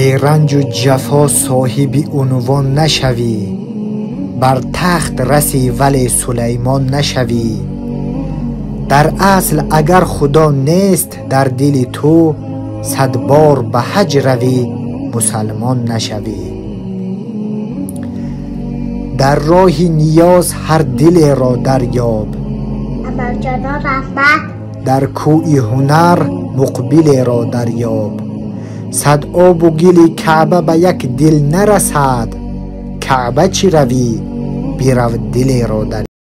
Беранҷу ҷафо соҳиби унвон нашавӣ, бар тахт расӣ вале Сулаймон нашавӣ. Дар асл агар Худо нест дар дили ту, сад бор ба ҳаҷ равӣ мусалмон нашавӣ. Дар роҳи ниёз ҳар дилеро дарёб, дар кӯи ҳунар муқбилеро дарёб. Сад обу гили Каъба ба як дил нарасад, Каъба чӣ равӣ, бирав дилеро дарёб.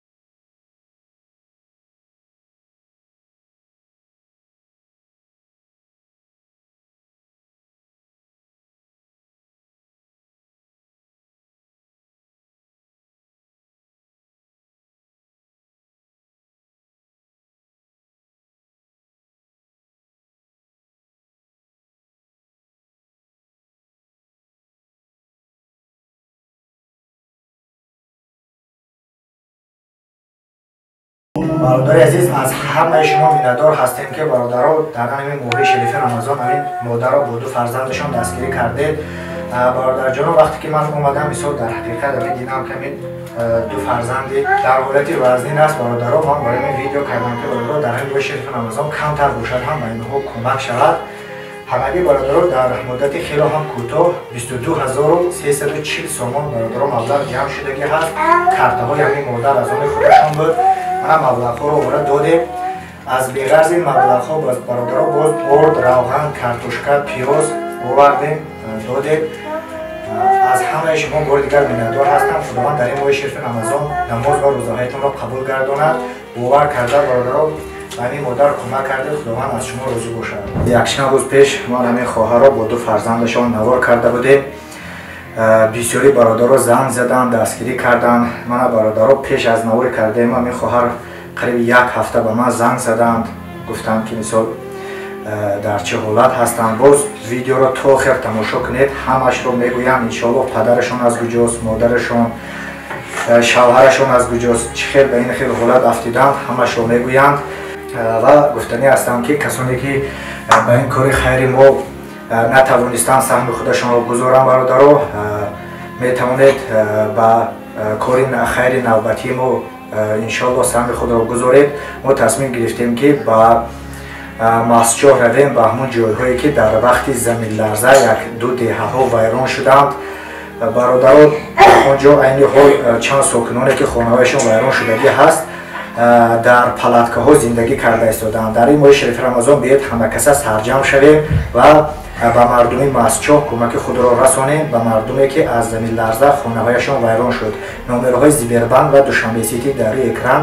Бародари азиз, аз ҳамаи шумо миннатдор ҳастем, ки бародаро дар ҳамин моҳи шарифи Рамазон ҳамин модарро бо ду фарзандашон дастгирӣ кардед. Бародарҷоно, вақте ки ман омадам, мисол дар ҳақиқат ҳамин дидам, ки ҳамин ду фарзанди дар ҳолати вазнин аст. Бародаро, ман барои ин видео кардам, ки бародаро дар ҳамин моҳи шарифи Рамазон камтар бошад ҳам ба инҳо кӯмак шавад. Ҳамагӣ бародаро дар муддати хело ҳам кӯтоҳ 22 340 сомон бародаро маблағ ҷамъ шудагӣ ҳаст. Картаҳои ҳамин модар аз они худашон буд. Мана маблағҳоро овора додем. Аз беғарзи ин маблағҳо бародаро боз орд, равған, картошка, пиёз овардем, додем. Аз ҳамаи шумо бори дигар миннатдор ҳастам. Худованд дар ин моҳи шарифи Рамазон намоз ва рӯзаҳоятонро қабул гардонад. Бовар карда бародаро ба ҳамин модар кӯмак кардед, Худованд аз шумо розӣ бошад. Якчанд рӯз пеш ман ҳамин хоҳарро бо ду фарзандашон навор карда будем. Бисёри бародаро занг заданд, дастгирӣ карданд. Мана бародаро, пеш аз навори кардаем ҳамин хоҳар қариби як ҳафта ба ман занг заданд, гуфтанд, ки мисол дар чӣ ҳолат ҳастанд. Боз видеоро то охир тамошо кунед, ҳамашро мегӯям иншоаллоҳ. Падарашон аз куҷост, модарашон, шавҳарашон аз куҷост, чӣ хел ба ин хел ҳолат афтиданд, ҳамашро мегӯянд. Ва гуфтанӣ ҳастам, ки касоне ки ба ин кори хайри мо натавонистанд саҳми худашонро гузоранд, бародаро, метавонед ба кори хайри навбатии мо иншоаллоҳ саҳми худро гузоред. Мо тасмим гирифтем, ки ба Мастчоҳ равем, ба ҳамон ҷойҳое, ки дар вақти заминларза як ду деҳаҳо вайрон шуданд. Бародаро, он ҷо айни ҳол чанд сокиноне, ки хонаҳояшон вайрон шудагӣ ҳаст, дар палаткаҳо зиндагӣ карда истодаанд. Дар ин моҳи шарифи Рамазон биёед ҳамакаса сарҷамъ шавем ва ба мардуми Мастчоҳ кӯмаки худро расонем, ба мардуме, ки аз заминларза хонаҳояшон вайрон шуд. Номерҳои Сбербанк ва Душанбе Сити дар рӯи экран.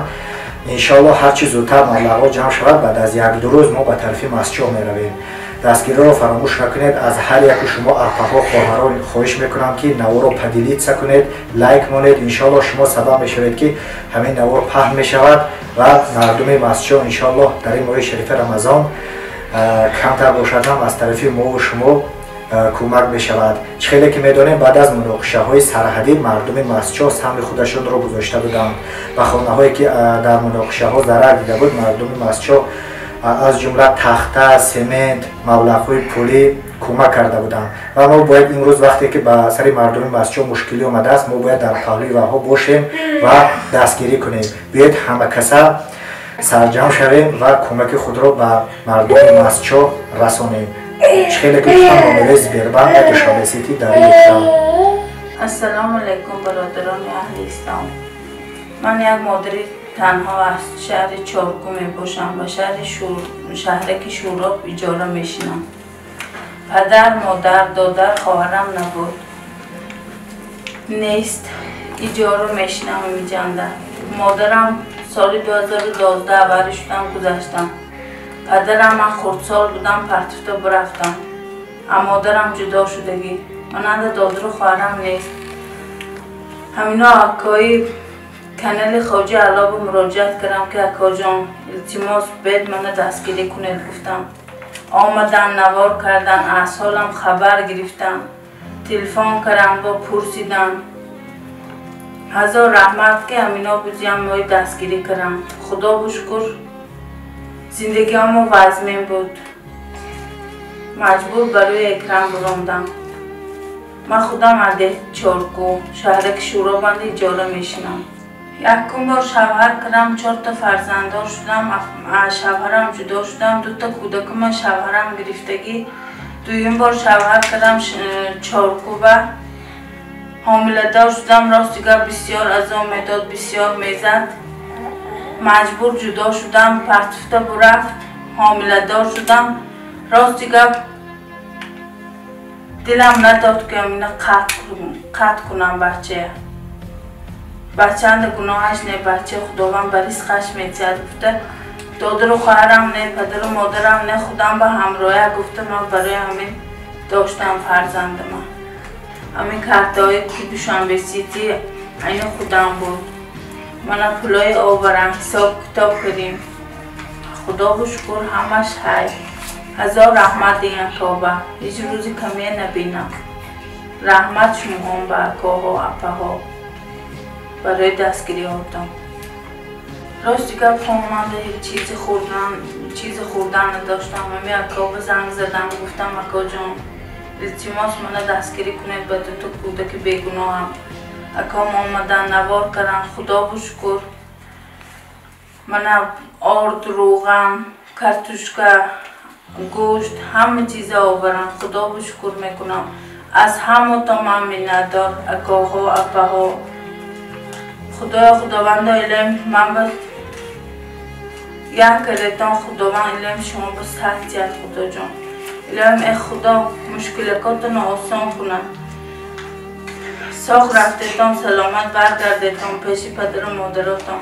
Иншоаллоҳ, ҳарчи зудтар маблағҳо ҷамъ шавад, баъд аз як ду рӯз мо ба тарафи Мастчоҳ меравем. Дастгириро фаромӯш накунед. Аз ҳар яку шумо, апаҳо, хоҳарон, хоҳиш мекунам, ки наворро поделиться кунед, лайк монед. Иншоаллоҳ, шумо сабаб мешавед, ки ҳамин навор паҳн мешавад ва мардуми Мастчоҳ иншоаллоҳ дар ин моҳи шарифи Рамазон камтар бошад ҳам аз тарафи мову шумо кӯмак мешавад. Чӣ хеле ки медонем, баъд аз муноқишаҳои сарҳадӣ мардуми Мастчоҳ саҳми худашонро гузошта буданд. Ба хонаҳое, ки дар муноқишаҳо зарар дида буд, мардуми Мастчоҳ аз ҷумла тахта, семент, маблағҳои пулӣ кӯмак карда буданд. Ва мо бояд имрӯз, вақте ки ба сари мардуми Мастчоҳ мушкилӣ омадааст, мо бояд дар паҳлӯи ваҳо бошем ва дастгирӣ кунем. Биёед ҳамакаса сарҷамъ шавем ва кӯмаки худро ба мардуми Мастчоҳ расонем. Чӣ хеле ки гуфтам, номерои Сбербанк ва Душанбе Сити дар рӯи экран. Ассалому алайкум, бародарони аҳли ислом. Ман як модари танҳо аз шаҳри Чорку мебошам, ба шаҳри шаҳраки Шӯроб иҷора мешинам. Падар, модар, додар, хоҳарам набуд, нест. Иҷора мешинам имиҷанда. Модарам соли 2012 аварӣ шудам, гузаштам. Падарам ман хурдсол будам, партифта бурафтам. А модарам ҷудо шудагӣ. Мананда додару хоҳарам нест. Ҳамино акои канали Хоҷи Аллобу муроҷиат кардам, ки акоҷон, илтимос, бед мана дастгирӣ кунед, гуфтам. Омадан, навор кардан, аз ҳолам хабар гирифтам, телефон кардам, бо пурсидам. Ҳазор раҳмат, ки ҳамино бузиам мои дастгирӣ кардам. Худобу шукр, зиндагиамо вазмин буд, маҷбур ба рӯи экран бурондам. Ман худам аде Чорку, шаҳраки Шӯробанд иҷора мешинам. Якум бор шавҳар кардам, чорта фарзанддор шудам, аз шавҳарам ҷудо шудам, дута кӯдакама шавҳарам гирифтагӣ. Дуюм бор шавҳар кардам Чоркуба, ҳомиладор шудам, рости гап бисёр азоб медод, бисёр мезад. Маҷбур ҷудо шудам, партуфта бурафт, ҳомиладор шудам. Рости гап дилам надод ки амина қатъ кунам бачая. Бачаанда гуноҳаш не, бача Худованд ба ризқаш метиҳад гуфта, додару хоҳарам не, падару модарам не, худам ба ҳамроя гуфта, ман барои ҳамин доштам фарзандама. Ҳамин картаҳое ки Душанбе Сити айни худам буд. Мана пулои оварам, ҳисоб китоб кардем. Худову шукр ҳамаш ҳай. Ҳазор раҳмат диган тоба, ҳеҷ рӯзи камия набинам. Раҳмат шумоҳом ба акоҳо, апаҳо барои дастгириҳотон. Рости гап хонанда ҳеҷ чизи хӯрдан надоштам. Ҳами акоба занг задам, гуфтам акоҷон, илтимос мана дастгирӣ кунед ба дута кӯдаки бегуноҳам. Аком омадан, навор кардам, Худову шукр. Мана орд, рӯған, картушка, гӯшт, ҳама чиза оварам, Худову шукр мекунам. Аз ҳаматон ман миннатдор, акоҳо, апаҳо. Худоё Худовандо илоҳим ман ба як кардетон, Худованд илоҳим шумо ба саҳт диҳад, Худоҷон. Илоҳим э Худо мушкилакотонро осон кунад. Соғ рафтетон, саломат баргардетон пеши падару модаротон.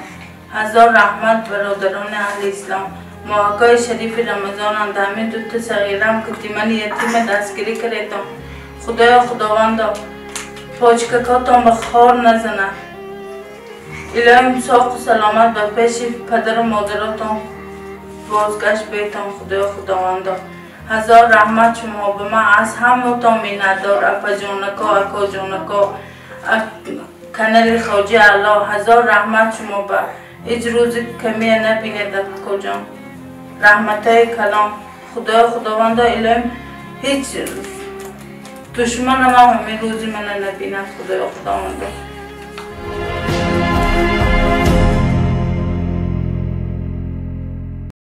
Ҳазор раҳмат бародарони аҳли ислом. Моҳакои шарифи Рамазонам дар ҳамин дута сағирам ки тимани ятима дастгирӣ кардетон. Худоё Худовандо почкакотон ба хор назанад. Илоҳим соғу саломат ба пеши падару модаротон бозгашт бетон, Худоё Худовандо. Ҳазор раҳмат шумо ба ман, аз ҳаматон миннатдор, апаҷонако, акоҷонако, канали Хоҷи Аллоҳ. Ҳазор раҳмат шумо ба ҳеҷ рӯзи камия набинед, акоҷон. Раҳматҳои калом. Худоё Худовандо илоҳим ҳеҷ душманам ҳамин рӯзи мана набинад, Худоё Худовандо.